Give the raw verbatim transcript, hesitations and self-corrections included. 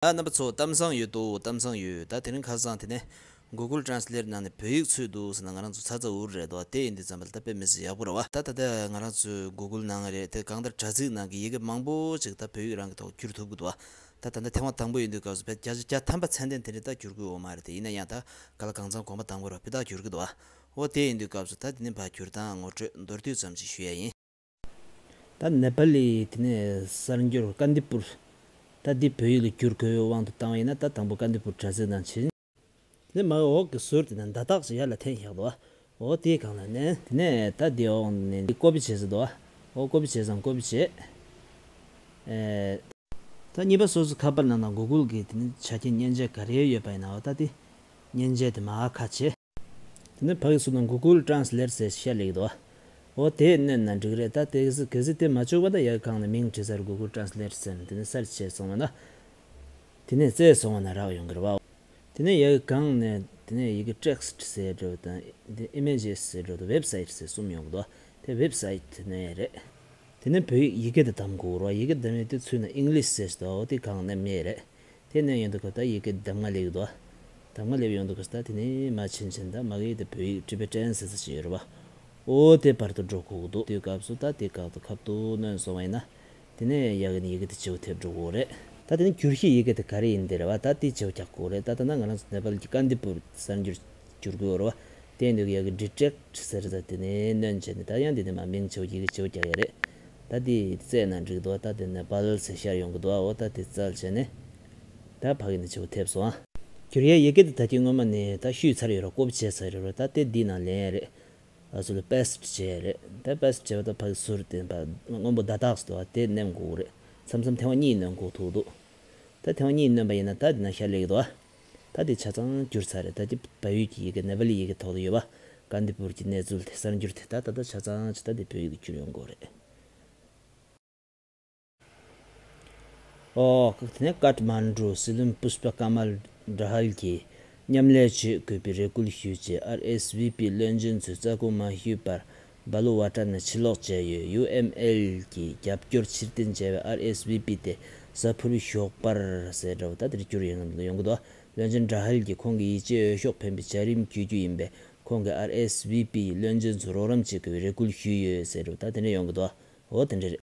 ཨ། རྣམ་པ་ཚོ་གཏམ་བཟང་ཡོད་དོ། གཏམ་བཟང་ཡོད། ད་དེ་རིང་ཁ་སང་དེ་ནས་Google Translate ནང་ནས་བོད་ཡིག་ཚུད་འདུག་ཟེར་ན། ང་རང་ཚོ་ཚ་ཚ་འུར་རེད་དོ། དེ་ཡིན་དུས་ཙམ་པ་ལ་ད་དཔེ་མི་སྲིད་ཡག་པོ་རེད་བ། ད་ད་ལྟ་ང་རང་ཚོའི་Google ནང་རེད། དེ་གང་ལྟར་དྲ་ཚིགས་ནང་གི་ཡི་གེ་མང་པོ་ཅིག་ད་བོད་ཡིག་རང་གི་ཐོག་བསྒྱུར་ཐུབ་ཀྱི་འདུག་བ། ད་ད་ལྟ་ཐེངས་མ་དང་པོ་ཡིན་དུས་སྐབས་སུ་བོད་བརྒྱ་ཆ་བརྒྱ་ཐམ་པ་ཚད་ལྡན་དེ་འདྲ་ད་བསྒྱུར་དགོས་ཡོད་མ་རེད། དེ་ཡིན་ན་ཡང་ད་ག་ལ་གང་འཚམ་གོམ་པ་དང་པོ་རེད་བ། བོད་ད་བསྒྱུར་གྱི་འདུག་བ། འོ་དེ་ཡིན་དུས་སྐབས་སུ་ད་དེ་ནས་ཕར་བསྒྱུར་སྟངས་ངོ་སྤྲོད་མདོར་བསྡུས་ཙམ་ཞིག་ཞུ་ཡ་ཡིན། ད་ནེ་པ་ལི་དེ་ནས་གསར་འགྱུར་ཀ་འདི་པུར། ད་འདི་བོད་ཡིག་ལ་བསྒྱུར་དགོས་ཡོད་དབང་དུ་བཏང་བ་ཡིན་ན། ད་དང་པོ་ཀ་འདི་པུར་དྲ་ཚིགས་ནང་ཕྱིན། དེ་ནས་མར་འོག་གི་ཟུར་དེ་ནས་བརྡ་རྟགས་ཤིག་ཡར་ལ་འཐེན་བཞག་འདུག་བ། འོ་དེའི་སྒང་ལ་ནས་དེ་ནས་ད་འདི་འོག་ནས་འདི་ཀོ་པི་བྱས་ཟེར་འདུག་བ། འོ་ཀོ་པི་བྱས་ཙང་ཀོ་པི་བྱས། ཨེ། ད་གཉིས་པ་སོ་སོ་ཁ་པར་ནང་ན་Google གི་དེ་ནི་ཆ་རྐྱེན་མཉེན་ཆས་ག་རེ་ཡོད་པ་ཡིན་ན། འོ་ད་དེ་མཉེན་ཆས་དེ་མར་ཁ་ཕྱེ། དེ་ནི་ཕ་གི་སུ་ན་Google Translate ཟེར་ཤར་སླེབས་ཀྱི་འདུག་བ། འོ་དེ་མནན་ན་འགྲིག་རེད། ད་དེ་གི་སི་གལ་སྲིད་དེ་མ་བཅུག་པ་ད་ཡ་གང་ནས་མིང་བྲིས་ཚར། Google Translate ཟེར་ནས་དེ་ནི་search བྱས་སོང་བ་ན། དེ་ནས་བཙལ་སོང་བ་ན་རག་ཡོང་གི་རེད་བ། དེ་ནས་ཡ་གི་སྒང་ནས་དེ་ནས་ཡི་གེ་text ཟེར་འགྲོ་དང་དེ་images ཟེར་འགྲོ་དང་website ཟེར་གསུམ་ཡོང་གི་འདུག་དེ་website ནས་རེད། དེ་ནས་བོད་ཡིག་ཡི་གེ་དེ་གདམ་དགོས་རེད་བ། ཡི་གེ་གདམ་ཡས་དེ་ཚུད་ན་English ཟེར་འདུག་འོ་དེ་སྒང་ནས་མེད་རེད། དེ་ནས་ཡོང་དུས་སྐབས་ད་ཡི་གེ་གདམ་ག་སླེབས་ཀྱི་འདུག་གདམ་ག་སླེབས་ཡོང་དུས་སྐབས་ད་དེ་ནས་མར་ཕྱིན་ཕྱིན་ད་མ་གི་དེ་བོད་ཡིག་Tibetan ཟེར་ས་ཞིག་ཡོད་རེད་བ། འོ་དེ་བར་དུ་འགྲོ་དགོས་ཀྱི་འདུག་དེའི་སྐབས་སུ་ད་དེ་བཀག་ཏུ་ཁབ་ཏུ་བསྣུན་སོང་བ་ཡིན་ན། དེ་ནས་ཡ་གི་ནི་ཡི་གེ་དེ་བརྗེ་པོ་ཐེབས་འགྲོ་གི་རེད། ད་དེ་ནི་བསྒྱུར་བྱའི་ཡི་གེ་དེ་ག་རེ་ཡིན་དེ་རེད་བ། ད་དེ་བརྗེ་པོ་རྒྱག་དགོས་རེད། ད་ད་ན་ང་རང་ཚོ་ནེ་པ་ལི་གི་ཀ་འདི་པུར་གསར་འགྱུར་བསྒྱུར་དགོས་རེད་བ། དེ་ཡིན་དུས་ཡ་གི་detect ཟེར་ད་དེ་ནས་བསྣུན་བྱས་ནས་ད་ཡང་དེ་ནས་མ་མིང་བརྗེ་པོ་ཡི་གེ་བརྗེ་པོ་རྒྱག་ཡ་རེད། ད་དེ་བཙལ་ན་འགྲིག་འདུག་ད་དེ་ནེ་པ་ལི་ཟེར་ཤར་ཡོང་གི་འདུག་འོ་ད་དེ་བཙལ་བྱས་ནས་ད་ཕ་གི་ནས་བརྗེ་པོ་ཐེབས་སོང་ཨ། བསྒྱུར་ཡའི་ཡི་གེ་དེ་ད་ཀྱི་སྔོན་མ་ནས་ད་བཤུས་ཚར་ཡོད་རེད། ཀོ་པི་བྱས་ཚར་ཡོད་རེད། ད་དེ་འདི་ནང་ལེན་ཡ་རེད། ཨ་ཚོ་ལ་paste བྱས་རེད། ད་paste བྱས་པ་ད་ཕ་གི་ཟུར་དེ་ཕ་སྔོན་པོ་བརྡ་རྟགས་སུ་དེ་མནན་དགོས་རེད། མཚམས་མཚམས་ཐེངས་མ་གཉིས་མནན་དགོས་ཐུག་འདུག་ད་ཐེངས་མ་གཉིས་མནན་པ་ཡིན་ན་ད་དེ་ན་ཤར་སླེབས་ཀྱི་འདུག་ད་དེ་ཆ་ཚང་བསྒྱུར་ཚར་རེད། ད་དེ་བལ་ཡུལ་གྱི་ཡི་གེ་ནེ་པ་ལི་ཡི་གེ་ཐོག་ཏུ་ཡོད་པ། ཀ་འདི་པུར་གྱི་གནས་ཚུལ་དེ་གསར་འགྱུར་དེ་ད་ད་ད་ཆ་ཚང་ཅི་ད་དེ་བོད་ཡིག་ཏུ་བསྒྱུར་ཡོང་དགོས་རེད། ཨོ། དེ་ནས་ཀཏ་མན་ཌུ་སྲིད་བློན་པུཤ་པ་ཀ་མལ་གྷ་རལ་གྱིས་མཉམ་ལས་བྱེད་དགོས་པའི་རེ་སྐུལ་ཞུས་རྗེས་ཨར་ཨེས་བྷི་པི་བློན་ཆེན་ཚོས་རྩ་དགོངས་མ་ཞུས་པར་བྷ་ལུ་ཝ་ཊ་ནས་ཕྱིར་ལོག་བྱས་ཡོད། ཡུ་ཨེམ་ཨེལ་གྱིས་རྒྱབ་སྐྱོར་ཕྱིར་འཐེན་བྱས་པའི་ཨར་ཨེས་བྷི་པི་དེ་གཟའ་ཕུར་བུའི་ཞོགས་པར་ཟེར་འདྲ་བོ་ད་དེར་བསྒྱུར་ཡོང་ཡོང་གི་འདུག་བློན་ཆེན་གྷ་རལ་གྱིས་ཁོང་གི་ཡིད་ཆེས་འོས་ཤོག་འཕེན་པའི་བྱ་རིམ་བརྒྱུད་རྒྱུ་ཡིན་པས་ཁོང་གིས་ཨར་ཨེས་བྷི་པི་ཡི་བློན་ཆེན་ཚོར་རོགས་རམ་བྱེད་དགོས་པའི་རེ་སྐུལ་ཞུས་ཡོད་ཟེར་འདྲ་བོ་ད་དེ་འདྲ་ཡོང་གི་འདུག་འོ་དེ་འདྲ་རེད།